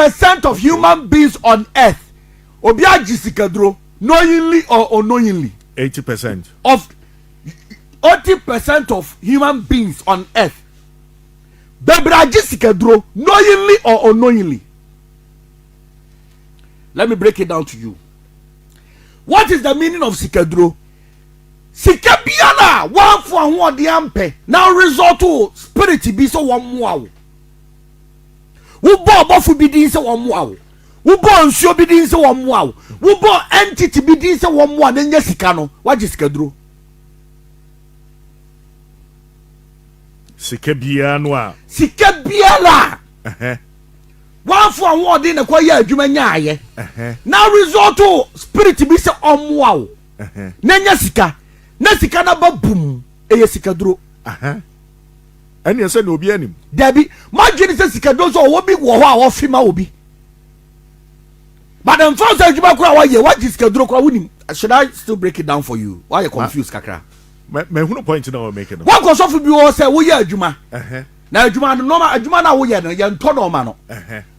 percent of human beings on earth obi agye sikaduro knowingly or unknowingly. 80%. Of 80% of human beings on earth bebree agye sikaduro knowingly or unknowingly. Let me break it down to you. What is the meaning of sikaduro? Sika biara a wɔamfo ahoɔden ampɛ na result spirit bi sɛ wɔn mmoa wo. Wobɔ ɔbɔfo bi din sɛ wɔn mmoa wo. Wobɔ nsuo bi din sɛ wɔn mmoa wo. Wobɔ entity bi din sɛ wɔn mmoa na nya sika no, wagye sikaduro. Sika biara no a. Sika biara a. Wamfo ahoɔden na kɔ yɛ adwuma nyaayɛ. Na result spirit bi sɛ ɔmmoa wo. Na nya sika. Na sika no ba bum. Ɛyɛ sikaduro. Ɛne sɛ na obi anim. Dabi, madwene sɛ sikaduro sɛ ɔwɔ bi wɔ hɔ a wɔfe ma obi. But mfa sɛ adwuma koraa wɔyɛ, wagye sikaduro koraa wonim. Should I still break it down for you? Why you confused kakra? Mahunu point na wɔ make no. Wakɔ sɔfo bi wɔ sɛ woyɛ adwuma. Na adwuma no nɔɔma adwuma no a woyɛ no yɛntɔ nɔɔma no.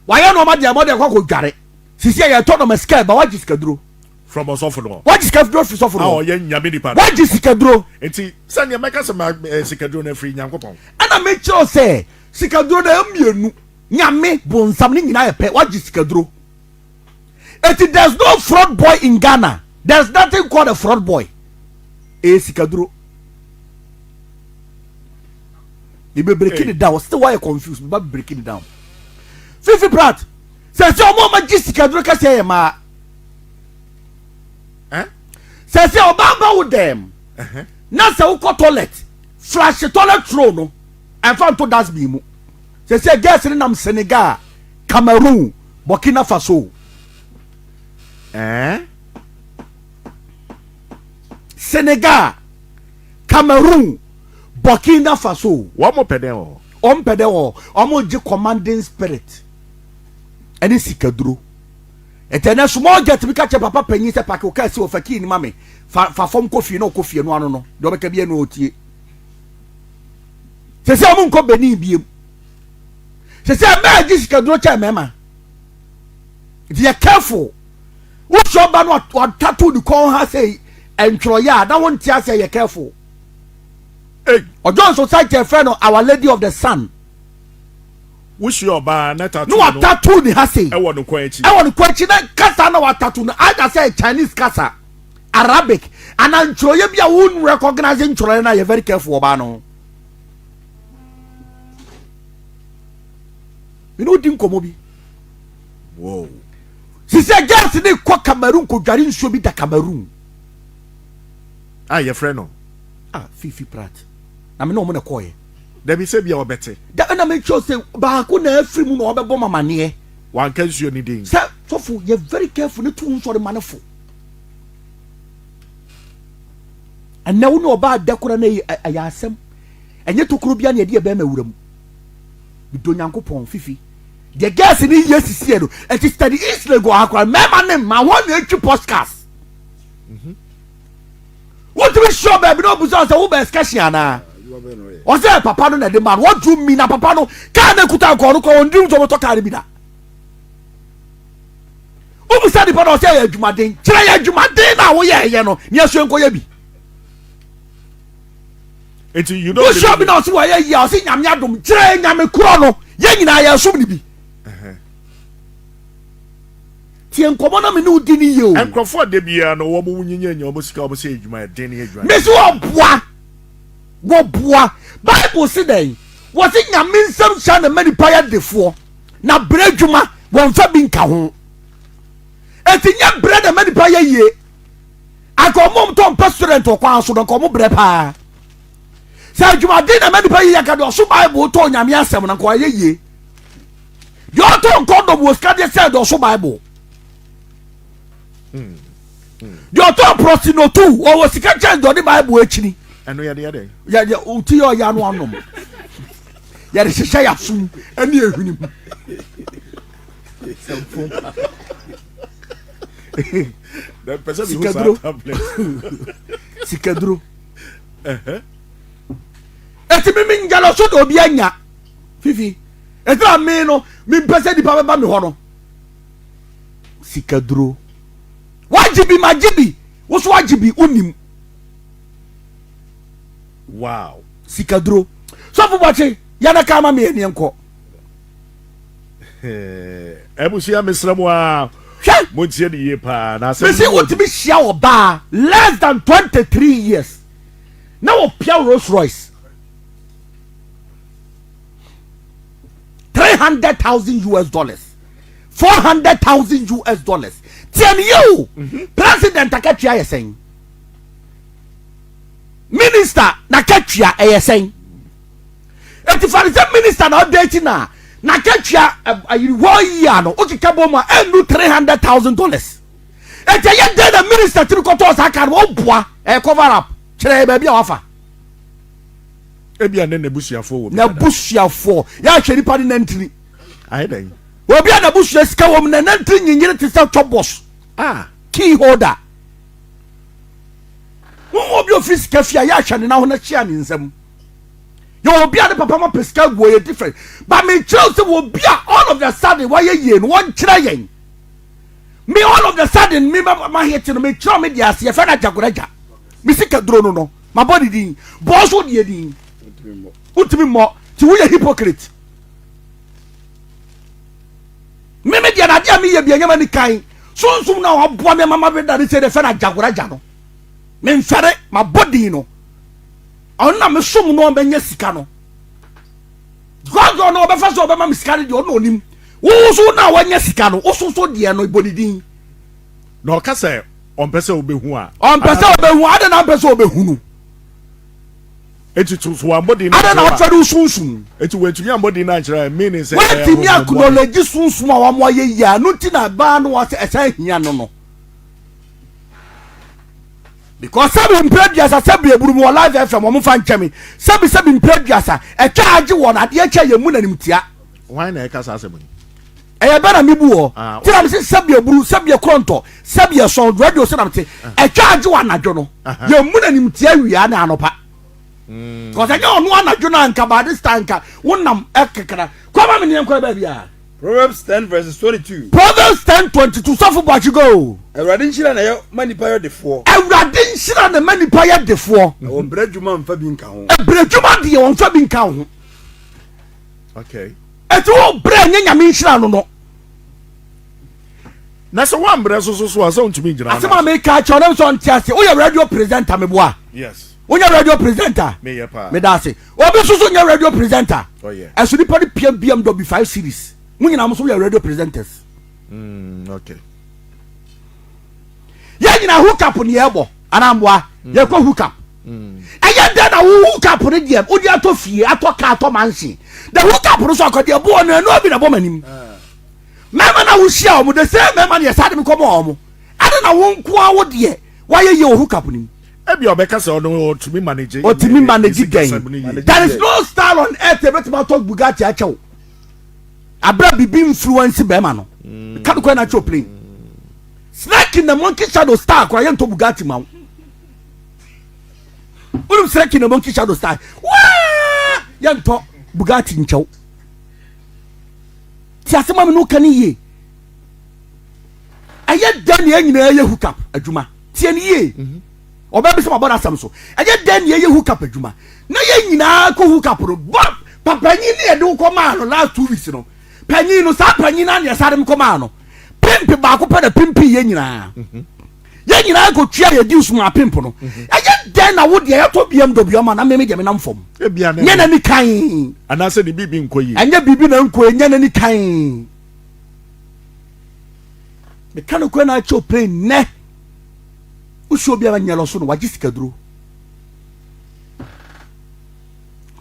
Wayɛ nɔɔma deɛ mɔde ɛkɔ akɔ dware. Sisi a yɛtɔ nɔɔma sika ɛba wagye sikaduro. From ɔsɔfo no. Wagye sikaduro firi sɔfo no. A ɔyɛ nyame nipa no. Wagye sikaduro. Nti sɛdeɛ mɛka sɛ ma eh, sikaduro no afiri Nyankopɔn. Ɛna mekyerɛw sɛ sikaduro no mmienu nyame bonsam ne nyinaa yɛ pɛ wagye sikaduro. Eti there's no fraud boy in Ghana. There's nothing called a fraud boy. Ɛyɛ sikaduro. Mebe breaking it down. Still why you confused? Mebe breaking it down. Fifi Pratt. Sɛ sɛ ɔmo ɔmo gye sikaduro kɛseɛ yɛ maa. Sɛ sɛ ɔbaa ba wo dɛm. Na sɛ wokɔ toilet flush toilet roll no ɛnfa nto dustbin mu. Sɛ sɛ girls no nam Senegal, Cameroon, Burkina Faso. Eh? Senegal, Cameroon, Burkina Faso. Wɔn mo pɛ dɛn wɔ hɔ? Wɔn pɛ dɛn wɔ hɔ? Wɔn gye commanding spirit ɛne sikaduro. Ɛtɛ nɛ small get bi ka kyɛ papa panyin sɛ pake ɔka si wɔ fa kii ni ma me fa fa fam kɔ fie na ɔkɔ fie no ano no deɛ ɔbɛka bi ɛna ɔtie. Sɛ sɛ wɔn nkɔ Benin biem. Sɛ sɛ mmaa gye sikaduro kyɛn mmarima. Nti yɛ careful. Wohyɛ ɔba no watatu ne kɔn ha sɛ ntwerɛeɛ a na wonte aseɛ yɛ careful. Ɔjoin society ɛfrɛ no Our Lady of the Sun. Wohyia ɔbaa na tattoo no watatu ne ha sei. Ɛwɔ ne kɔn akyi. Ɛwɔ ne kɔn akyi na kasa na watatu no either sɛ Chinese kasa, Arabic ana ntwerɛeɛ bi a won recognize ntwerɛeɛ no a yɛ very careful ɔbaa no ho. Me ne wodi nkɔmmɔ bi. Wow. Sisi girls ne kɔ Cameroon kɔdware nsuo bi da Cameroon. A yɛfrɛ no. Ah, Fifi Pratt. Na me ne ɔmo na ɛkɔɔyɛ. Dabi sɛ bia ɔbɛte. Da ɛna me kyerɛ sɛ baako na afiri mu na ɔbɛbɔ mamaneɛ. Wanka nsuo ne din. Sɛ sɔfo yɛ very careful ne tu nsɔre ma ne fo. Ɛnɛ wo ne ɔbaa da kora na ɛyɛ asɛm. Ɛnyɛ tokuro bia na yɛde yɛ bɛrima wura mu. Medɔ Nyankopɔn Fifi. Deɛ girls ne yɛ sisi yɛ no, ɛti study East Legon ha koraa, mmarima ne mmaa wɔn na etwi podcast. Mhm. Wotumi hyɛ baabi na ɔbusa sɛ wobɛ excursion anaa? Ɔsɛ papa no na ɛde ma no, what do you mean na papa no kaa na ekuta nkɔɔ no kɔ wɔn dream sɛ ɔbɛtɔ kaa no bi da. Wobisa nipa na ɔsɛ yɛ adwumaden, kyerɛ yɛ adwumaden na woyɛ ɛyɛ no, ne ɛso nkɔyɛ bi. Nti you don't Wohyia obi na ɔse wɔyɛ yie a ɔse nyame adom kyerɛ nyame korɔ no yɛn nyinaa yɛsom no bi. Tie nkɔmmɔ na me ne wo di ne yie o. Nkurɔfoɔ de biara no wɔn mu nyinya nya wɔn sika wɔn sɛ adwuma ɛden ne adwuma. Mesi wɔboa wɔboa Bible se dɛn wɔse nyame nsɛm hyɛ na ma nipa yɛ defoɔ na brɛ adwuma wɔmfa bi nka ho. Eti nyɛ brɛ na ma nipa yɛ yie. Anka ɔmo ɔmo tɔ mpɛ student wɔ kwan so no anka ɔmo brɛ paa. Sɛ adwumaden na ɛma nipa yie anka deɛ ɔso Bible tɔ onyame asɛm no anka ɔyɛ yie. Deɛ ɔtɔ nkɔndɔm wɔ sika deɛ sɛ deɛ ɔso Bible. Deɛ ɔtɔ prɔsinotu ɔwɔ sika kyɛn deɛ ɔde Bible akyini. Ɛno yɛde yɛ dɛn? Yɛde oti yɛ ɔyɛ ano anom. Yɛde hyehyɛ yɛ asom ɛne ehwene mu. Sikaduro. Sikaduro. Eti mi mi njalo so de obi anya. Fifi. Eti na mi no mi mpɛ sɛ nipa bɛba mi hɔ no. Sikaduro. Wagye bi magye bi wo so wagye bi wonim. Wow. Sikaduro. Sɔfo Bɔkye yɛn ka ama me yɛn nkɔ. Abusua mesrɛ mo a. Hwɛ. Montie ne yie paa. Na asɛm. Mesi wotumi hyia ɔbaa less than 23 years na wɔpia Rolls Royce. 300,000 US dollars. 400,000 US dollars. Tiɛ ne yie o. President akatua yɛ sɛn? Minister n'akatua ɛyɛ sɛn? Eti fa ne sɛ minister na ɔda akyi na n'akatua ayiri hɔ yi a no okeka bɔ mu a ɛnnu $300,000. Eti ɛyɛ dɛn na minister tiri kɔtɔɔ saa kaa no ɔboa ɛyɛ cover up kyerɛ baabi a wafa. Ebia ne n'abusuafoɔ wɔ bi. N'abusuafoɔ yɛahwɛ nipa ne nantiri. Ayɛ dɛn? Obi a n'abusua sika wɔ mu na nantiri nyinyiri te sɛ chɔbɔs. Ah. Key holder. Wɔn obi ofiri sika fie a yɛahwɛ ne nan ho na hyia ne nsam. Yɛ obi a ne papa ma pɛ sika gu yɛ different. But me kyerɛw sɛ obi a all of the sudden wayɛ yie no wɔnkyerɛ yɛn. Me all of the sudden me ma ma hit no me kyerɛw me deɛ ase yɛfɛ no agyakoragya. Me sika duro no no ma bɔ ne din. Bɔɔ so deɛ din. Wotumi mmɔ. Ti woyɛ hypocrite. Me me deɛ na adeɛ a meyɛ bi ɛnyɛ ma ni kan. Sunsum na waboa me ama ma bɛda ne sɛ deɛ fɛ no agyakoragya no. Memfɛre mabɔ din no. Ɔno na mesom no ɔbɛnya sika no. Because ɔno ɔbɛfa sɛ ɔbɛma me sika no deɛ ɔno ɔnim. Wo so na wanya sika no, wo so so deɛ no bɔ ne din. Na ɔka sɛ ɔmpɛ sɛ ɔbɛhu a. Ɔmpɛ sɛ ɔbɛhu, adɛn na ɔmpɛ sɛ ɔbɛhu no? Eti so so wambɔ din no Adɛn na ankyerɛ ɔfɛ no sunsum? Eti wantumi ambɔ din no ankyerɛ a meaning sɛ ɛyɛ Wantumi honhommɔne. acknowledge sunsum a wɔn ayɛ yie a, ɛno nti na ɛbaa no sɛ ɛsan hia no no. Because sɛbi mpere aduasa sɛbi eburu mu wɔ live FM wɔn fa nkyɛn mi sɛbi sɛbi mpere aduasa ɛtwa agye wɔn adeɛ kyɛ yɛn mu na nimtia. Hwan na ɛka saa asɛm yi? Ɛyɛ bɛ na mi bu wɔ. Ah, Ti na mi sɛ sɛbi eburu sɛbi ekorɔntɔ sɛbi ɛsɔn radio sɛ na mi te ɛtwa agye wɔ anadwo no yɛn mu na nimtia wia na anɔpa. Because ɛnyɛ ɔno anadwo na nka by this time nka wonam ɛkekra kɔma mi ni nkɔ baabi a. Proverbs 10 verses 22. Proverbs 10:22 sɔfo Boakye go. Awurade nhyira na ɛyɛ ma nipa yɛ defoɔ. Awurade nhyira na ɛma nipa yɛ defoɔ. Na wɔn brɛ dwuma nfa bi nka ho. Brɛ dwuma deɛ wɔn fa bi nka ho. Okay. Eti wo brɛ nyɛ nyame nhyira no no. Na sɛ woambrɛ so so so a sɛ wontumi ngyina Asɛm a meka akyerɛ wo na sɛ ɔnte ase. Woyɛ radio presenter meboa. Yes. Wonyɛ radio presenter. Meyɛ paa. Meda ase. Obi nso so nyɛ radio presenter. Oh, yeah. Ɛso nipa no pia BMW 5 series. Mo nyinaa mo so yɛ radio presenters. Okay. Yɛn nyinaa hook up ne yɛbɔ anaa mmoa. Yɛkɔ hook up. Ɛyɛ dɛn na wo hook up no deɛ wode atɔ fie atɔ car atɔ mansion. The hook up no so akɔdeɛ boɔ no ɛno bi na bɔ m'anim. Mmarima na wohyia wɔn the same mmarima no yɛ saa de me kɔbɔ wɔn. Ɛde na wo nko ara wo deɛ wayɛ yie wɔ hook up no mu. Ebi ɔbɛka sɛ ɔno ɔtumi manage. Ɔtumi manage dɛn? There is no style on earth ebetumi atɔ Bugatti akyɛw. Abira bibi influence bɛrima no. Ka no kɔ na kyɛw plane. Snake in the monkey shadow style kora yɛntɔ Bugatti ma wo. Wonim snake in the monkey shadow style. Waa! Yɛntɔ Bugatti nkyɛw. Ti asɛm a me no ka ne yie. Ɛyɛ dɛn na yɛn nyinaa yɛ hook up adwuma. Tie ne yie. Ɔbaa bi sɛ mabɔ n'asɛm so. Ɛyɛ dɛn na yɛyɛ hook up adwuma. Na yɛn nyinaa kɔ hook up no. Bɔ papanyin ne yɛde wo kɔ maa no last 2 weeks no. Panyin no saa panyin no na yɛsare me kɔ maa no. Pimp baako pɛ na pimpi yɛn nyinaa. Yɛn nyinaa kɔ tua yɛ dues maa pimp no. Ɛyɛ dɛn na wo deɛ yɛtɔ BMW ama na meme deɛ menam fam. Ebia ne Nyɛ n'ani kan. Anaasɛ ne biribi nkɔ yie. Ɛnyɛ biribi na nkɔ yie, nyɛ n'ani kan. Meka no kura na akyɛw plane nnɛ. Wosi obi a nyɛ lɔ so no wagye sikaduro.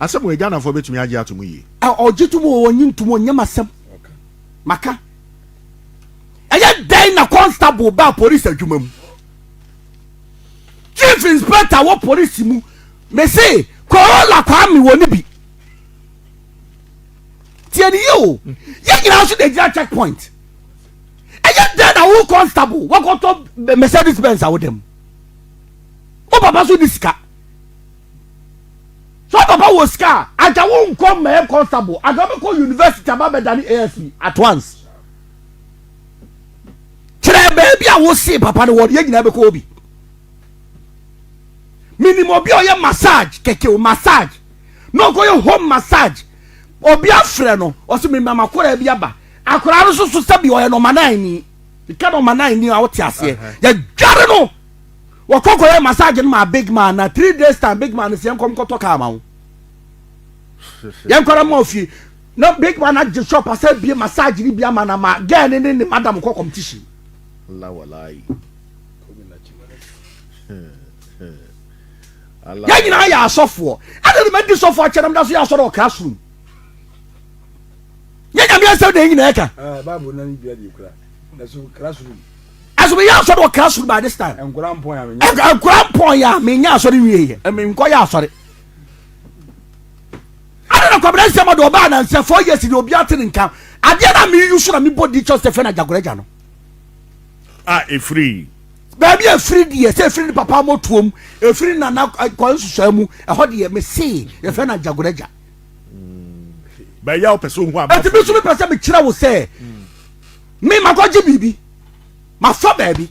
Asɛm wɔ Ghanafoɔ bɛtumi agye ato mu yie. Ɔgye to mu wɔ ɔnye ntom ɔnyɛ masɛm. Maka. Ɛyɛ dɛn na constable baa police adwuma mu? Chief inspector wɔ police mu. Mese Corolla Kwame wɔ ne bi. Tie ne yie o. Yɛn nyinaa nso na egyina checkpoint. Ɛyɛ dɛn na wo constable wakɔtɔ Mercedes Benz a woda mu? Wo papa so ni sika. So papa wɔ sika a, agya wo nkɔ mmɛyɛ constable, agya wobɛkɔ university aba bɛdane ASP at once. Ɛnna baabi a wosee papa no wɔ no, yɛn nyinaa bɛkɔ hɔ bi. Menim obi a ɔyɛ massage kɛkɛ o, massage. Na ɔkɔyɛ home massage. Obi afrɛ no, ɔsɛ mema makɔraa bi aba. Akɔraa no nso so sɛbi ɔyɛ nɔma ni. Meka nɔma ni a wote aseɛ. Yɛdware no. Wɔkɔ kɔyɛ massage no ma big man na 3 days time big man no sɛ yɛnkɔ nkɔtɔ kaa ma wo. Yɛnkɔra ma ofie. Na big man agye shop asɛ bie massage ni bi ama na ma girl ne ne ne madam kɔ competition. Allah walai. Allah. Yɛn nyinaa yɛ asɔfoɔ. Ɛna ne madi sɔfoɔ akyɛ nam da so yɛ asɔre wɔ classroom. Nyɛ Nyame asɛm na yɛn nyinaa ɛka. Ah, Bible na ne dua deɛ kura. Na so classroom. Ɛso meyɛ asɔre wɔ classroom by this time. Nkora mpɔn ya menyɛ. Nkora mpɔn ya menyɛ asɔre wie yɛ. Menkɔ yɛ asɔre. Ɛna na Kwabena nsɛm ɔde ɔbaa nansa 4 years de obi ate ne nka. Adeɛ na meyi so na mebɔ di kyɛw sɛ fɛ na Agyagoraagya no. A ɛfiri. Baabi a ɛfiri deɛ sɛ ɛfiri ne papa mmɔtoam, ɛfiri nana kwan nsusuaa mu, ɛhɔ deɛ mese yɛfrɛ no Agyagoraagya. Bɛyɛ a wopɛ sɛ ohu Ɛnti me nso mepɛ sɛ mekyerɛ wo sɛ me makɔgye biribi, mafa baabi,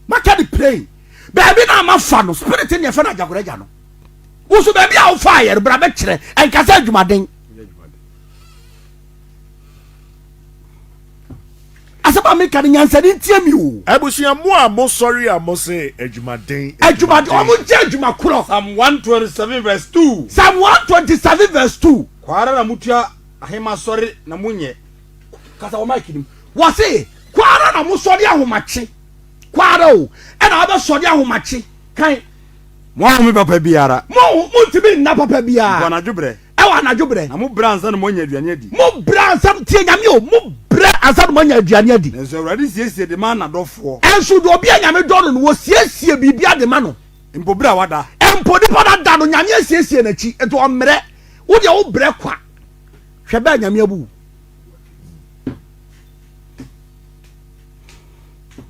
maka ne plain, baabi no a mafa no spirit ne yɛfrɛ no Agyagoraagya no. Wo nso baabi a wofaeɛ no bra bɛkyerɛ, ɛnka sɛ adwumaden. Asɛm a meka no nyansani ntie mi o. Abusua mo a mo sɔre a mo se adwumaden. Adwumaden wɔn nkyɛ adwuma korɔ. Psalm 127 verse 2. Psalm 127 verse 2. Kwa ara na motua ahema sɔre na monyɛ. Kasa wɔ mic nim. Wɔse kwa ara na mosɔre ahomakye. Kwa ara o ɛna wabɛsɔre ahomakye kan. Mo ahome papa biara. Mo montumi nna papa biara. Mpo anadwo berɛ. Ɛwɔ anadwo berɛ. Na mo brɛ ansa na moanya aduane adi. Mo brɛ ansa, tie Nyame o, mo brɛ ansa na moanya aduane adi. Nanso Awurade siesie de ma n'adɔfoɔ. Ɛnso deɛ obi a Nyame dɔ no no, wɔsiesie biribi de ma no. Mpo berɛ a wada. Mpo nipa no ada no, Nyame asiesie n'akyi, nti ɔmmerɛ. Wo deɛ wo brɛ kwa. Hwɛ bɛ a Nyame abu wo.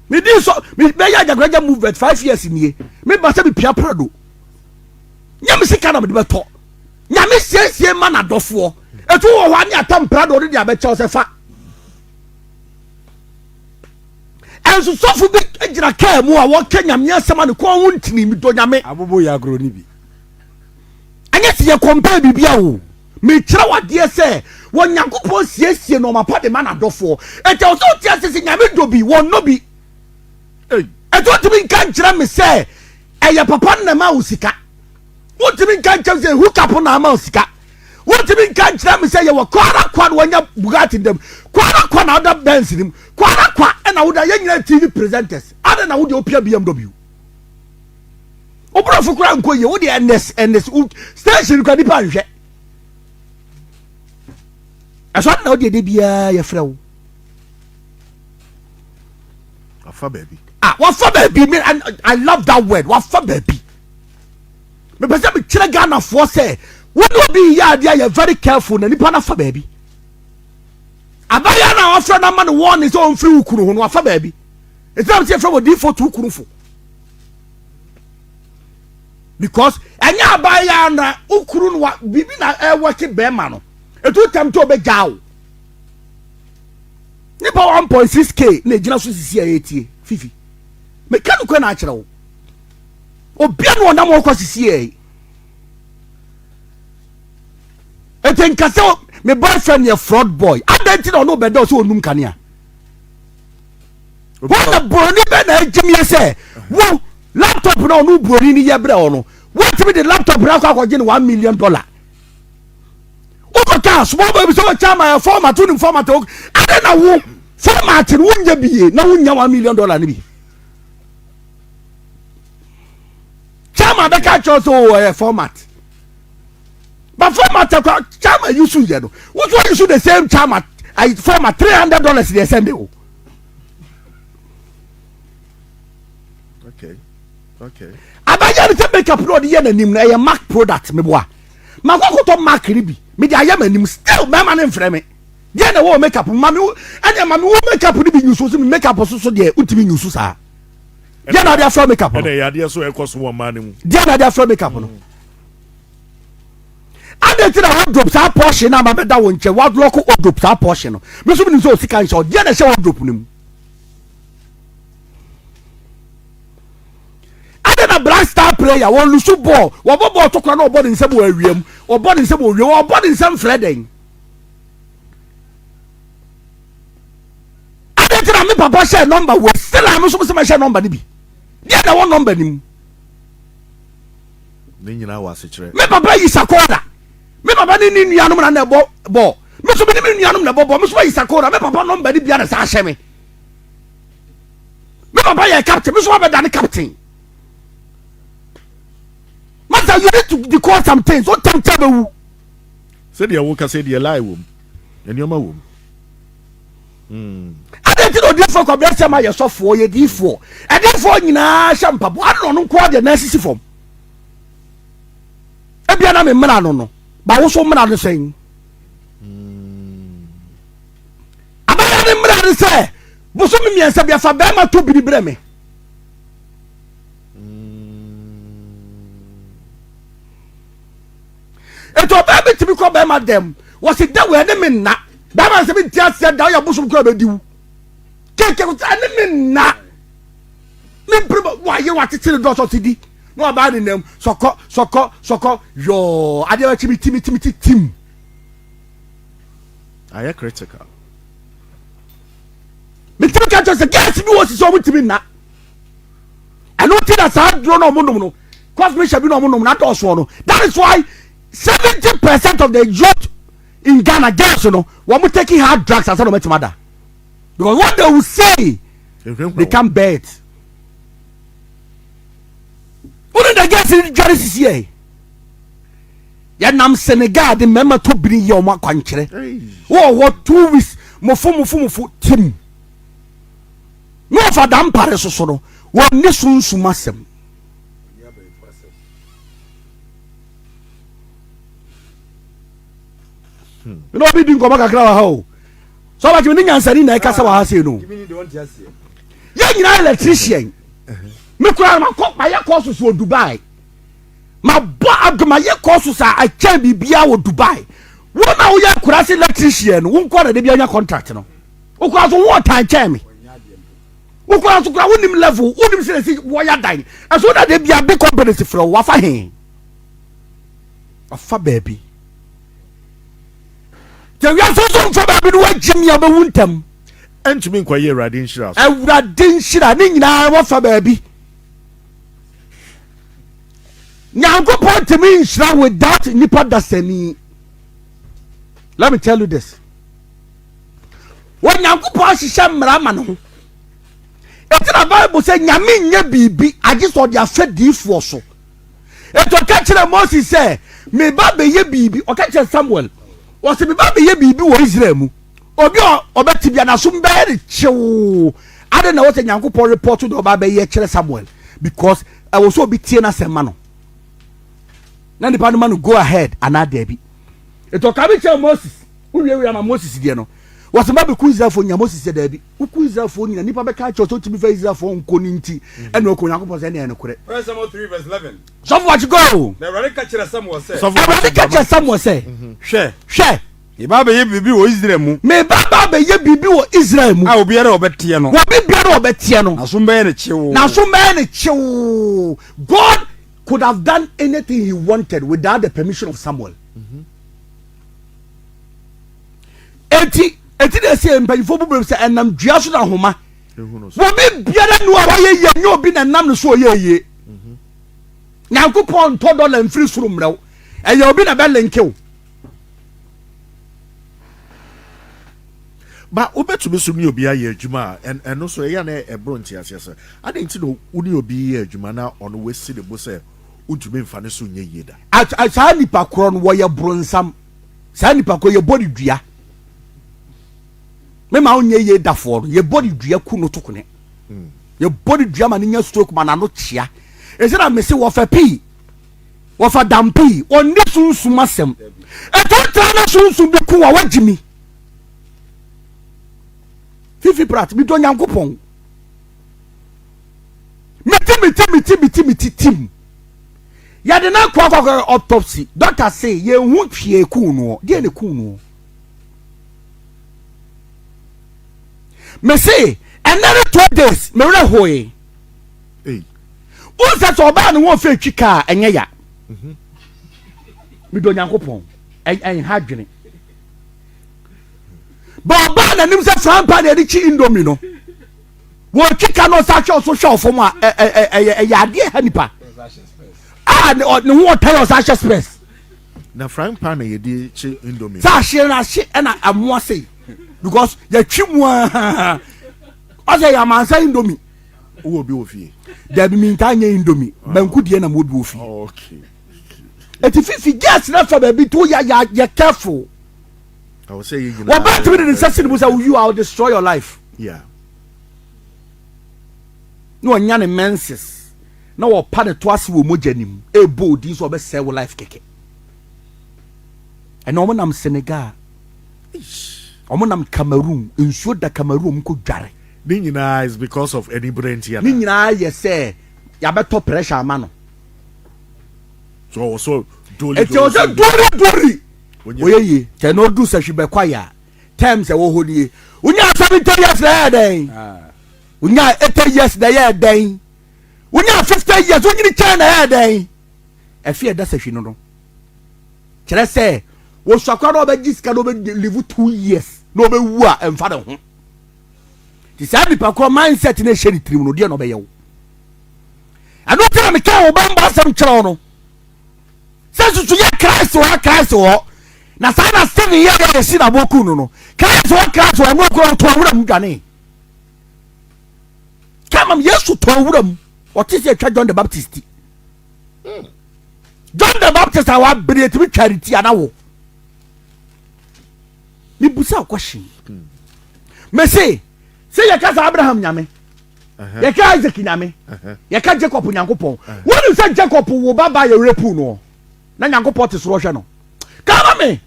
Me di so, me bɛyɛ Ajagraja movement 5 years nie. Me ba sɛ me pia prado. Nyɛ me sika na me de bɛtɔ. Nyame siesie ma n'adɔfoɔ. Etu wɔ hɔ a ne atam prado no de abɛkyɛw sɛ fa. Ɛnso sɔfo bi gyina kaa mu a wɔka Nyame asɛm a ne kɔn ho ntini, medɔ Nyame. Abobo yɛ agorɔ no bi. Ɛnyɛ sɛ yɛ compare biribi a o. Mekyerɛ wo adeɛ sɛ wɔ Nyankopɔn siesie nnoɔma pa de ma n'adɔfoɔ. Enti ɛwɔ sɛ wote ase sɛ Nyame dɔ bi, wɔnnɔ bi. Enti wontumi nka nkyerɛ me sɛ ɛyɛ papa no na ɛma wo sika. Wontumi nka nkyerɛ me sɛ hook up na ama wo sika. Wontumi nka nkyerɛ me sɛ yɛwɔ kwara kwa na wanya Bugatti dam. Kwara kwa na woda Benz nim. Kwara kwa na woda yɛn nyinaa TV presenters. Adɛn na wo deɛ wopia BMW? Wo borɔfo koraa nkɔ yie. Wo deɛ ɛnɛs ɛnɛs station kora nipa nhwɛ. Ɛso ade na wo deɛ de biara yɛfrɛ wo. Wafa baabi. Ah, wafa baabi. Me, I love that word. Wafa baabi. Mepɛ sɛ mekyerɛ Ghanafoɔ sɛ wo ne obi yɛ adeɛ a yɛ very careful na nipa no afa baabi. Abaayewa no a wafrɛ no ama no wɔne sɛ ɔmfiri wo kunu ho no wafa baabi. Ɛsɛ sɛ yɛfrɛ wɔ diifo to kunu fo. Because ɛnyɛ abaayewa na wo kunu no wa biribi na ɛwɔke bɛrima no. Ɛtu tam to ɔbɛgyaa wo. Nipa 1.6k na ɛgyina so sisi a ɛretie fifi. Meka nokorɛ na akyerɛ wo. Obia na ɔnam hɔ kɔ sisi yɛ. Eti nka sɛ me boyfriend yɛ fraud boy. Adɛn nti na ɔno bɛda ɔsɛ ɔnum kanea? Wɔn na buroni bɛ na agyimie sɛ wo laptop na ɔno buroni ni yɛ brɛ ɔno. Wɔntumi de laptop na akɔ akɔgye no $1 million. Wokɔ kaa small boy bi sɛ wɔkyɛ ama yɛ format wonim format adɛn na wo format no wonyɛ bie na wonya $1 million no bi. Chairman bɛka kyerɛ sɛ o ɛyɛ format but format akwa chairman yi so yɛ no woso yi so the same chairman ayi format $300 deɛ sɛnde o. Okay. Okay. Abayɛ no sɛ makeup na ɔde yɛ n'anim no ɛyɛ mark product meboa makɔ akɔtɔ mark no bi mede ayɛ m'anim still mɛma no mfrɛ me deɛ na ɛwɔ makeup ma me ɛdeɛ ma me wo makeup no bi nyusu so me makeup so so deɛ wotumi nyusu saa. Deɛ na ade afra makeup no. Ɛna ɛyɛ adeɛ so ɛkɔ so wɔ mmaa no mu. Deɛ na ade afra makeup no. Ade ti na wardrobe saa portion na ama bɛda wo nkyɛn wadlɔko wardrobe saa portion no. Me nso menim sɛ osika nhyɛ wo deɛ na ɛhyɛ wardrobe no mu. player, wɔn lusu bɔɔl, wɔbɔ bɔɔl to kora na ɔbɔ ne nsam wɔ awia mu, ɔbɔ ne nsam wɔ owia, ɔbɔ ne nsam frɛ dɛn? Adɛn nti na me papa hyɛ nɔmba wɔ still a me nso sɛ mɛhyɛ nɔmba no bi? Deɛ na ɛwɔ nɔmba no mu? Ne nyinaa wɔ asekyerɛ. Me papa yi sakora. Me papa ne ne nuanom na na ɛbɔ bɔɔl. Me nso me ne me nuanom na ɛbɔ bɔɔl. Me nso mayi sakora. Me papa nɔmba no bia na saa ahyɛ me. Me papa yɛ captain. Me nso mabɛda ne captain. Master, you need to decode some things. What time tell me? Sɛdeɛ woka sɛ deɛ lie wom, nneɛma wom. Adɛn nti na odiyifoɔ Kwabena sɛ ma yɛ sɔfoɔ yɛ diyifoɔ ɛdiyifoɔ nyinaa hyɛ mpaboa adɛn na ɔno nko ara deɛ nan sisi fam ebia na me mmara no no ba wo so mmara no sɛn abaya ne mmara no sɛ bosome mmiɛnsa bi afa bɛrima to biri brɛ me Eti ɔbaa bi tumi kɔ bɛrima dɛm wɔsi da wɔ ɛne me nna bɛrima sɛ mi nti aseɛ da ɔyɛ bosom kura bɛ diw keke ɛne me nna me mpere wayɛ wakyekyere dɔsɔ si di na ɔbaa ne nam sɔkɔ sɔkɔ sɔkɔ yɔɔ adeɛ bɛkye mi ti mi ti mi ti tim. Ayɛ critical. Mi ti mi ka kyerɛ sɛ gɛɛsi bi wɔ sisi ɔmo ti mi nna. Ɛno ti na saa duro na ɔmo nom no cosmic bi na ɔmo nom na adɔɔsoɔ no that is why 70% of the youth in Ghana girls no wɔn taking hard drugs ansa na wɔn atumi ada because what they will say they can't bear it. Wọ́n ní the girls ní dware sisi yɛ yɛnam Senegal de mmarima to biri yɛ wɔn akwankyerɛ wọ́n wɔ 2 weeks mofo mofo mofo tim. Na ɔfa dampare so so no, wɔnni sunsum asɛm. Na obi di nkɔmɔ kakra wɔ ha o. Sɛ ɔbɛtumi ne nyansani na ɛkasa wɔ ha sei no. Yɛn nyinaa electrician. Me kura ma kɔ ma yɛ courses wɔ Dubai. Ma bɔ ado ma yɛ courses a ɛkyɛn biribiara wɔ Dubai. Wɔn a woyɛ akura se electrician no, wɔn nkɔ na de bi anya contract no. Wokura so wo ɔtan kyɛn me. Wokura so kura wonim level, wonim sɛ ɛsi wɔyɛ dan. Ɛso na de bia big companies frɛ wo, wafa he? Wafa baabi. Sɛ wiase nso mfa baabi no wagye mi a wobɛwu ntɛm. Ɛntumi nkɔyɛ Awurade nhyira so. Awurade nhyira ne nyinaa wafa baabi. Nyankopɔn ntumi nhyira without nipa dasani. Let me tell you this. Onyankopɔn ahyehyɛ mmara ama ne ho. Enti na Bible sɛ Nyame nyɛ biribi agye sɛ ɔde afa diifoɔ so. Enti ɔka kyerɛ Moses sɛ, meba bɛyɛ biribi. Ɔka kyerɛ Samuel, ɔsɛ meba bɛyɛ biribi wɔ Israel mu. Obi a ɔbɛte bia n'asom bɛyɛ ne kyew. Adɛn na ɛwɔ sɛ Nyankopɔn report deɛ ɔba bɛyɛ kyerɛ Samuel? Because ɛwɔ sɛ obi tie n'asɛm ma no. Na nipa no ma no go ahead anaa daabi. Enti ɔka bi kyerɛ Moses. Wowie wei ama Moses deɛ no, wɔsɛ ma bɛku Israelfoɔ nyina. Moses sɛ daabi, woku Israelfoɔ nyina, nnipa bɛka akyerɛ sɛ wotumi fa Israelfoɔ nko no nti ɛna ɔkɔ Onyankopɔn sɛ ɛne ɛyɛ nokorɛ. First Samuel 3 verse 11. Sɔfo wakye go. Na Awurade ka kyerɛ Samuel sɛ. Awurade ka kyerɛ Samuel sɛ. Hwɛ. Hwɛ. Meba abɛyɛ biribi wɔ Israel mu. Meba aba abɛyɛ biribi wɔ Israel mu. A obiara a ɔbɛteɛ no. Obi biara a ɔbɛteɛ no. N'asom bɛyɛ no kyewoo. N'asom bɛyɛ no kyewoo. God could have done anything he wanted without the permission of Samuel. Eti eti na ɛsɛ mpanyinfoɔ bu bere sɛ ɛnam dua so na ahoma. Obi biara nu a wayɛ yie nyɛ obi na ɛnam ne so ɔyɛ yie. Nyankopɔn ntɔ dɔla mfiri soro mmerɛw. Ɛyɛ obi na bɛlenkew. Ba wobɛtumi so ne obi ayɛ adwuma a ɛno so ɛyɛ na ɛboro nteaseɛ sɛ adɛn nti na wo ne obi yɛ adwuma na ɔno wasi ne bo sɛ wontumi mfa ne so nyɛ yie da. Saa nipa korɔ no wɔyɛ bronsam. Saa nipa korɔ yɛbɔ ne dua. Mema wonyɛ yie dafoɔ no yɛbɔ ne dua ku no to kone. Yɛbɔ ne dua ma ne nya stroke ma n'ano kyea. Ɛsɛ na mese wɔfa pii wɔfa dam pii ɔnni sunsum asɛm. Ɛtɔ tra na sunsum bi ku wa wagye mi. Fifi Pratt medɔ Nyankopɔn. Meti meti meti meti meti tim. Yɛde no akɔ akɔkɔ autopsy. Doctor se yɛnhu hwee kuu noɔ. Deɛ ne kuu noɔ. Mese ɛnɛ ne 2 days me werɛ hoe. Wohu sɛ sɛ ɔbaa ne ho ɔfɛ twi kaa ɛnyɛ ya. Medɔ Nyankopɔn ɛnha adwene. Ba ɔbaa n'anim sɛ frying pan yɛde kyi indomie no. Wɔtwi ka no ɔsa hwɛ ɔso hwɛ ɔfam a ɛyɛ ɛyɛ adeɛ ha nipa. A ne ho ɔtan ɔsa hyɛ spɛs. Na frying pan na yɛde kye indomie. Sɛ ahye na ahye ɛna amoa sei because yɛtwi mu aa ɔsɛ yɛ amansa indomie. Wowɔ bi wɔ fie? Dabi mi ntaa nyɛ indomie. Ah. Banku deɛ na mo bi wɔ fie. Oh, okay. Eti fifi gas na fa baabi to ya ya yɛ careful. Wɔbɛ tumi de ne nsa si ne mu sɛ you I will destroy your life. Yeah. Na ɔnya ne menses na wɔpa ne to ase wɔ mogya nim ɛbɔ odin sɛ ɔbɛsɛe wo life kɛkɛ. Ɛna wɔn nam Senegal, wɔn nam Cameroon, nsuo da Cameroon wɔn kɔ dware. Ne nyinaa is because of anibere nti ana? Ne nyinaa yɛ sɛ yabɛtɔ pressure ama no. So ɔwɔ so doli doli. Eti ɔwɔ sɛ dori dori. Oyɛ yie. Kyɛ na odu sɛ hwi bɛkwa yɛ a terms ɛwɔ hɔ nie. Wonya 70 years na ɛyɛ dɛn? Wonya 80 years na ɛyɛ dɛn? Wonya 50 years wonyini kyɛn na ɛyɛ dɛn? Ɛfi ɛda sɛ hwi no no. Kyerɛ sɛ wɔsua koraa na ɔbɛgye sika na ɔbɛ live 2 years na ɔbɛwu a ɛmfa ne ho. Nti saa nipa korɔ mindset na ɛhyɛ ne tirim no deɛ na ɔbɛyɛ wo. Ɛno nti na meka wo bambɔ asɛm kyerɛ wo no sɛ susu yɛ Christ wɔ ha Christ wɔ hɔ na saa na Stephen yɛ yɛ yɛsi na aboɔ no no Christ wɔ Christ wɔ ɛno korɔ ɔtɔ awura mu dwane kamam Yesu tɔ awura mu ɔte sɛ atwa John the Baptist ti John the Baptist a wabere etumi twa ne ti anawo mebusa question mese sɛ yɛka sɛ abraham nyame yɛka isaac nyame yɛka jacob nyankopɔn wonim sɛ jacob wo baba yɛ werɛ puu noɔ na nyankopɔn te soro hwɛ no kama me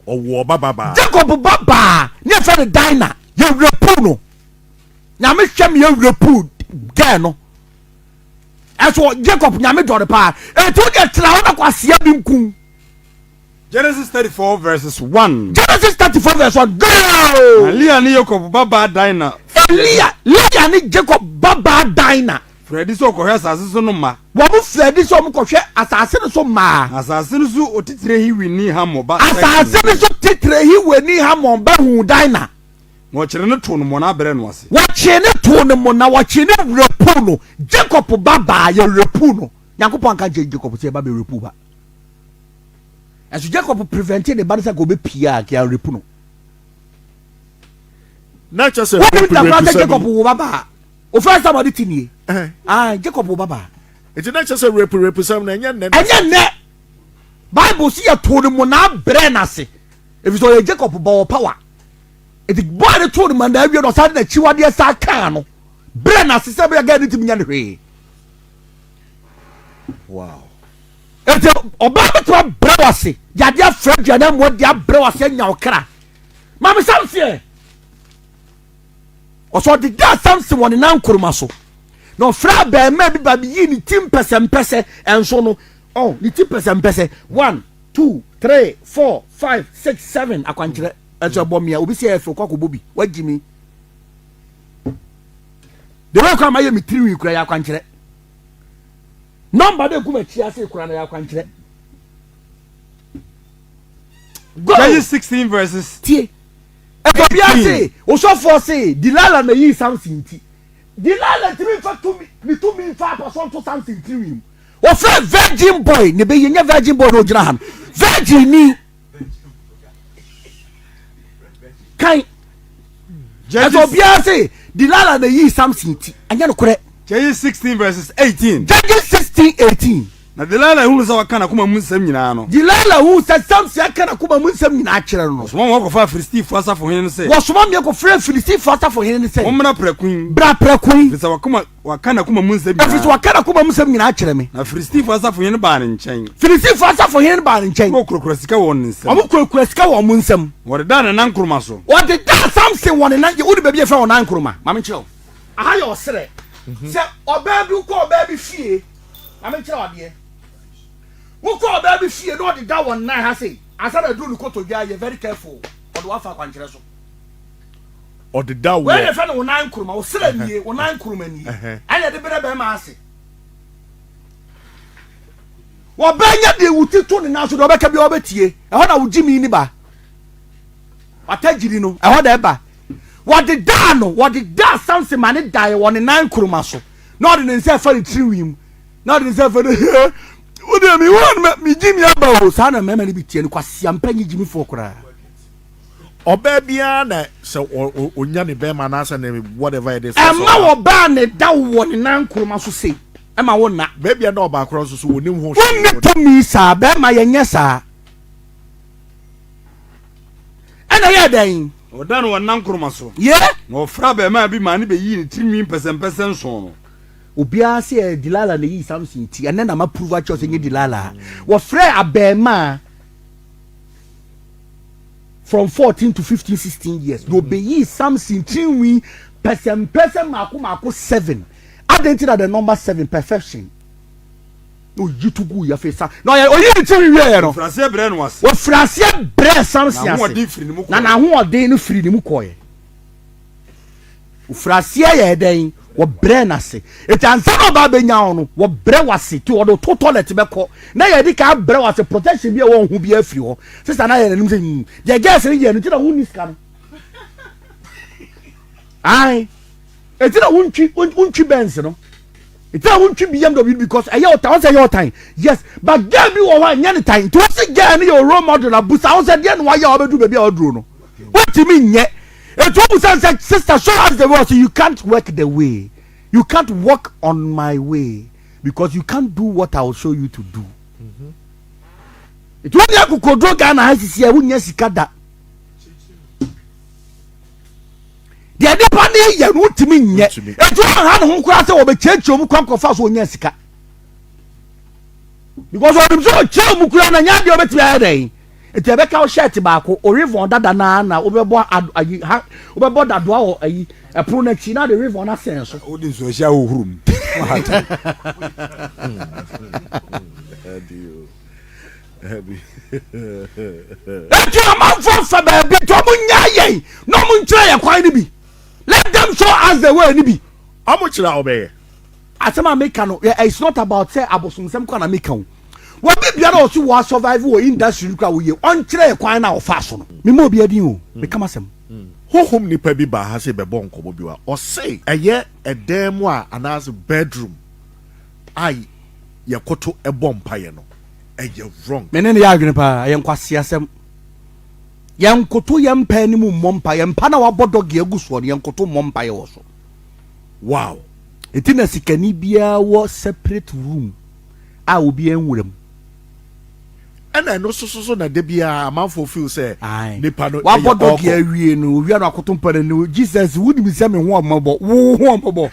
ɔwɔ ba babaa jacob babaa ne yɛfrɛ no dina yɛ werɛ puu no nyame hwɛ me yɛ werɛ puu gɛɛ no ɛso jacob nyame dɔ no paa ɛti wodeɛ tena hɔ na kwasea bi nku Genesis 34 verses 1. Genesis 34 verse 1. Go! Na Leah ne Yakob babaa Dina. Leah, Leah ne Jacob babaa Dina. Firi adi sɛ ɔkɔhwɛ asase so no mma. Wɔn firi adi sɛ wɔn kɔhwɛ asase no so mmaa. Na asase no so otitire Hiwini Hamor ba. Asase no so titire Hiwini Hamor ba huu Dina. Na wɔkyeree no too no mmonnaa brɛɛ no ase. Wɔkyee no too no mmonnaa, wɔkyee no werɛpuu no. Jacob babaa yɛ werɛpuu no. Nyankopɔn anka nkyerɛ Jacob sɛ yɛba bɛwerɛpuu ba. Ɛso Jacob prevente ne ba no sɛ nka ɔbɛpie a nka yɛarepu no. Na kyɛ sɛ wonim da koraa sɛ Jacob wo babaa. O first time ɔde ti nie. Ah, Jacob wo babaa. Nti na kyɛ sɛ rape rape sɛm na ɛnyɛ nnɛ. Ɛnyɛ nnɛ. Bible si yɛ too no mu na abrɛ n'ase. Ɛfiri sɛ ɔyɛ Jacob ba wɔ power. Nti boy no too no ma na awie no ɔsan de n'akyiwadeɛ saa kaa no. Brɛ n'ase sɛ ɛbɛyɛ gɛɛ ne ntumi nyɛ no hwee. Wow. Enti ɔbaa bɛtumi abrɛ wo ase de adeɛ afra aduane amoa de abrɛ wo ase anya wo kra. Maame Samson ɛ ɔsɛ ɔde daa Samson wɔ ne nan nkoroma so na ɔfrɛ abɛɛmaa bi ba yii ne ti mpɛsɛmpɛsɛ ɛnso no ɔ ne ti mpɛsɛmpɛsɛ one two three four five six seven akwankyerɛ ɛnso ɛbɔ mmea obi sɛ ɛfɛ kɔ akɔbɔ bi wagyi mi de wei kora ma yɛ me tirinwi kura yɛ akwankyerɛ. Nɔmba dɛ gu m'akyi ase kora no yɛ akwankyerɛ. Go. Judges 16 verses. Tie. Ɛtɔ bi ase, osɔfoɔ se Delilah na yii Samson ti. Delilah ntumi nfa tumi, ne tumi nfa apɔsɔ nto Samson tirinwi mu. Wɔfrɛ virgin boy ne bɛyɛ nyɛ virgin boy na ogyina ha no. Virgin ni. Kan. Ɛsɛ obiara se Delilah na yii Samson ti. Ɛnyɛ nokorɛ. Judges 16 verses 18. Judges 16 18. Na Delilah hunu sɛ waka n'akoma mu nsɛm nyinaa no. Delilah huu sɛ Samson aka n'akoma mu nsɛm nyinaa akyerɛ no no. Wɔsoma ma wɔkɔfaa Filistifoɔ asafohene no sɛ. Wɔsoma ma wɔkɔfrɛɛ Filistifoɔ asafohene no sɛ. Mommra prɛko yi. Bra prɛko yi. Ɛfiri sɛ wakoma, waka n'akoma mu nsɛm nyinaa. Ɛfiri sɛ waka n'akoma mu nsɛm nyinaa akyerɛ me. Na Filistifoɔ asafohene no baa ne nkyɛn. Filistifoɔ asafohene no baa ne nkyɛn. Na wɔkurakura sika wɔ wɔn nsam. Wɔkurakura sika wɔ wɔn nsam. Na wɔdedaa ne nankoroma so. Wɔdedaa Samson wɔ ne nan, wode baabi a yɛfrɛ wɔ nankoroma? Ma menkyerɛ wo. Aha yɛ ɔserɛ. Sɛ ɔbaa bi wokɔ ɔbaa bi fie, ma menkyerɛ wo adeɛ. Wokɔ ɔbaa bi fie na ɔde da wɔn nan ha sei, ansa na aduru ne kotodwe a, yɛ very careful. Ɔde wafa akwankyerɛ so. Ɔde da wɔ. Wei na yɛfrɛ no wo nan nkoroma, wo serɛ nie, wo nan nkoroma nie. Ɛna yɛde brɛ bɛrima ase. Wɔbɛnya deɛ wo ti to ne nan so deɛ ɔbɛka biara ɔbɛtie. Ɛhɔ na wo gyimi no ba. Watagyiri no, ɛhɔ na ɛba. Wɔde daa no, wɔde daa Samson ma ne daeɛ wɔ ne nan nkoroma so. Na ɔde ne nsa ɛfa ne tirinwi mu. Na ɔde ne nsa ɛfa ne hɛ. Wo deɛ me wɔn me me gyimi aba o. Saa na mmarima no bi tie no kwasia mpa nyi gyimifoɔ koraa. Ɔbaa biara na sɛ ɔnya ne bɛrima anaasɛ ne whatever it is. Ɛma ɔbaa ne da wɔ ne nan nkoroma so sei. Ɛma wo nna. Baabi a na ɔbaa korɔ nso so wɔnim ho hwee. Wonni tumi saa, bɛrima yɛnyɛ saa. Ɛna ɛyɛɛ dɛn? Ɔdaa no wɔ nankoroma so. Ye. Na ɔfrɛɛ abarimaa bi maa no bɛyii ne tirinwi mpɛsɛmpɛsɛ nson no. Obiara se ɛyɛ Delilah na eyii Samson ti. Ɛnnɛ na ma prove akyerɛ wo sɛ ɛnyɛ Delilah. Wɔfrɛɛ abarimaa from 14 to 15, 16 years na obeyii Samson tirinwi pɛsɛmpɛsɛ mmaako mmaako seven. Adɛn nti na the number seven, perfection? Na oyi to guu afei sa na ɔyɛ oyi ne tiri wieɛ no. Wɔfiri aseɛ brɛɛ no ase. Wɔfiri aseɛ brɛɛ Samson ase. N'ahoɔden firi ne mu kɔeɛ. Na n'ahoɔden no firi ne mu kɔeɛ. Wɔfiri aseɛ yɛɛ dɛn? Wɔbrɛɛ no ase. Eti ansa na ɔba abɛnya wo no, wɔbrɛ wo ase. Ti wɔde to toilet bɛkɔ. Na yɛde ka abrɛ wo ase protection bi a ɛwɔ ho bi afiri hɔ. Sista na yɛ n'anim sɛ hmm deɛ girls no yɛ no ti na wonni sika no. Ae. Eti na wontwi wontwi Benz no. Eti na wontwi BMW because ɛyɛ ɔtan wɔn sɛ ɛyɛ ɔtan. Yes, but girl bi wɔ hɔ a ɛnyɛ ne tan. Nti wɔsi girl no yɛ role model a busa wɔn sɛ deɛ na wayɛ a wabɛduru baabi a waduro no. Wontumi nyɛ. Eti wobusa sɛ sister show us the way ɔsi you can't work the way. You can't walk on my way because you can't do what I will show you to do. Eti wonni akokoduro Ghana ha sisi a wonnya sika da. Deɛ nipa no yɛ no wontumi nyɛ. Eti wɔnha ne ho koraa sɛ wɔbɛkyerɛkyerɛ mu kwan kɔfa so wɔnya sika. Because ɔnim sɛ ɔkyerɛ mu koraa na nyɛ adeɛ ɔbɛtumi ayɛ dɛn. Eti ɛbɛka wo shirt baako, o rivon dada naa na wobɛbɔ ayi ha wobɛbɔ dadoa wɔ ayi ɛpono n'akyi na de rivon no asɛn so. Wode nsuo hyɛ ahohoro mu. Eti amanfoɔ fa baabi nti ɔmo nyaa yɛn na ɔmo nkyerɛ yɛn kwan no bi. Let them show us the way no bi. Ɔmo kyerɛ a ɔbɛyɛ. Asɛm a meka no, it's not about sɛ abosomsɛm kora na meka o. Wɔbi biara a ɔsi wɔ survive wɔ industry no kora wɔyɛ, ɔnkyerɛ yɛ kwan na ɔfa so no. Mema obi adin o, meka m'asɛm. Honhom nipa bi baa ha sɛ bɛbɔ nkɔmmɔ bi wa ɔse ɛyɛ ɛdan mu a anaasɛ bedroom a yɛkoto bɔ mpaeɛ no ɛyɛ wrong. Me ne no yɛ adwene paa, ɛyɛ nkwaseasɛm. Yɛnkoto yɛn mpa anim mmɔ mpaeɛ, mpa no a wabɔ dɔge agu soɔ no, yɛnkoto mmɔ mpaeɛ wɔ so. Wow. Eti na sikani biara wɔ separate room a obiara nwura mu. Ɛna ɛno soso so na da biara amanfoɔ feel sɛ nipa no ɛyɛ Wabɔ dɔge awie no, owia no akoto mpa no anim, Jesus, wonim sɛ me ho ɔmmɔbɔ, wo ho ɔmmɔbɔ.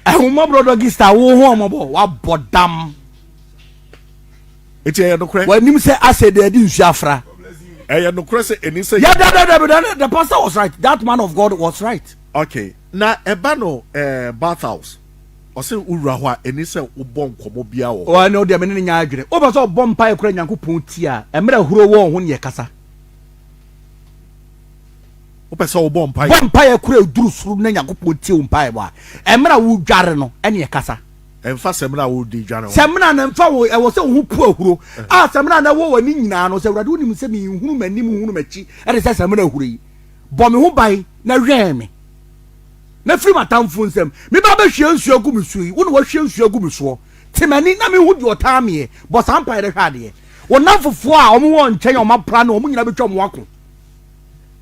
Ahummɔborɔ dɔge star, wo ho ɔmmɔbɔ, wabɔ dam. Eti ɛyɛ nokorɛ. W'anim sɛ asɛ deɛ ɛde nsuo afra. Ɛyɛ nokorɛ sɛ ɛni sɛ. Yeah, da, da, da, da, da, the pastor was right. That man of God was right. Okay. Na ɛba no eh, bath house. Ɔsɛ wowura hɔ a ɛni sɛ wobɔ nkɔmmɔ biara wɔ hɔ. Ɔne ɔdeɛ me ne no nya adwene. Wopɛ sɛ ɔbɔ mpaeɛ kora Nyankopɔn ti a, mmerɛ huro wɔ ho ne yɛkasa. Wopɛ sɛ wobɔ mpaeɛ. Bɔ mpaeɛ kora ɛduru soro na Nyankopɔn tie wo mpaeɛbɔ a, mmerɛ a wodware no ɛne yɛkasa. Ɛmfa samina a wode dware ho. Samina no mfa wo, ɛwɔ sɛ wo ho pu ahuro. A samina no ɛwɔ w'ani nyinaa no, sɛ Awurade wonim sɛ menhunu m'anim nhunu m'akyi ɛde sɛ samina ahuro yi. Bɔ me ho ban na wɛn me, na firi m'atamfoɔ nsam. Me ba bɛhwie nsuo agu me soɔ yi, wo na wahwie nsuo agu me soɔ. Te m'ani na menhu deɛ ɔtaa meɛ. Bɔ saa mpaeɛ no hwɛ adeɛ. Wo nnamfofoɔ a wɔn wɔ nkyɛn a wɔapra no, wɔn nyinaa bɛtwa wɔn ako.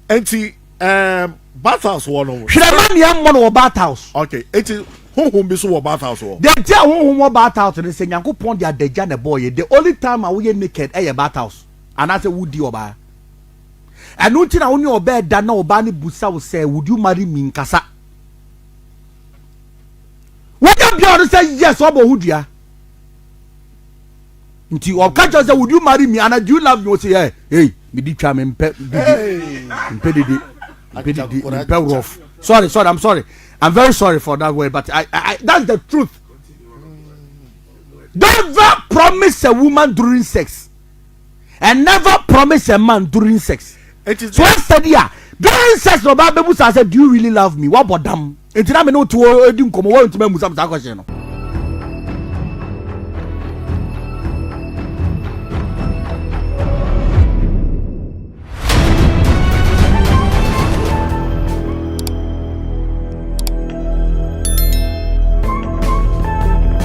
Enti um, bath house wɔ no. Hwɛ ma nea mmɔ no wɔ bath house. Okay, enti honhom bi so wɔ bath house wɔ. Deɛ nti a honhom wɔ bath house ne sɛ Nyankopɔn de adagya na ɛbɔɔ yɛ. The only time a woyɛ naked ɛyɛ bath house anaasɛ wodi ɔbaa. Ɛno nti na wo ne ɔbaa da na ɔbaa no busa wo sɛ would you marry me nkasa. Wonya bia ɔno sɛ yes ɔbɔ ho dua. Nti ɔka kyerɛ sɛ would you marry me ana do you love me ɔsɛ yeah hey medi twa me mpɛ didi mpɛ didi mpɛ didi mpɛ rough sorry sorry I'm sorry I'm very sorry for that word but I, I, I that's the truth. Never promise a woman during sex and never promise a man during sex. So I study a during sex na ɔbaa bɛbu saa sɛ do you really love me wabɔ dam nti na me ne wo te hɔ di nkɔmmɔ wɔntumi amusa me saa question no.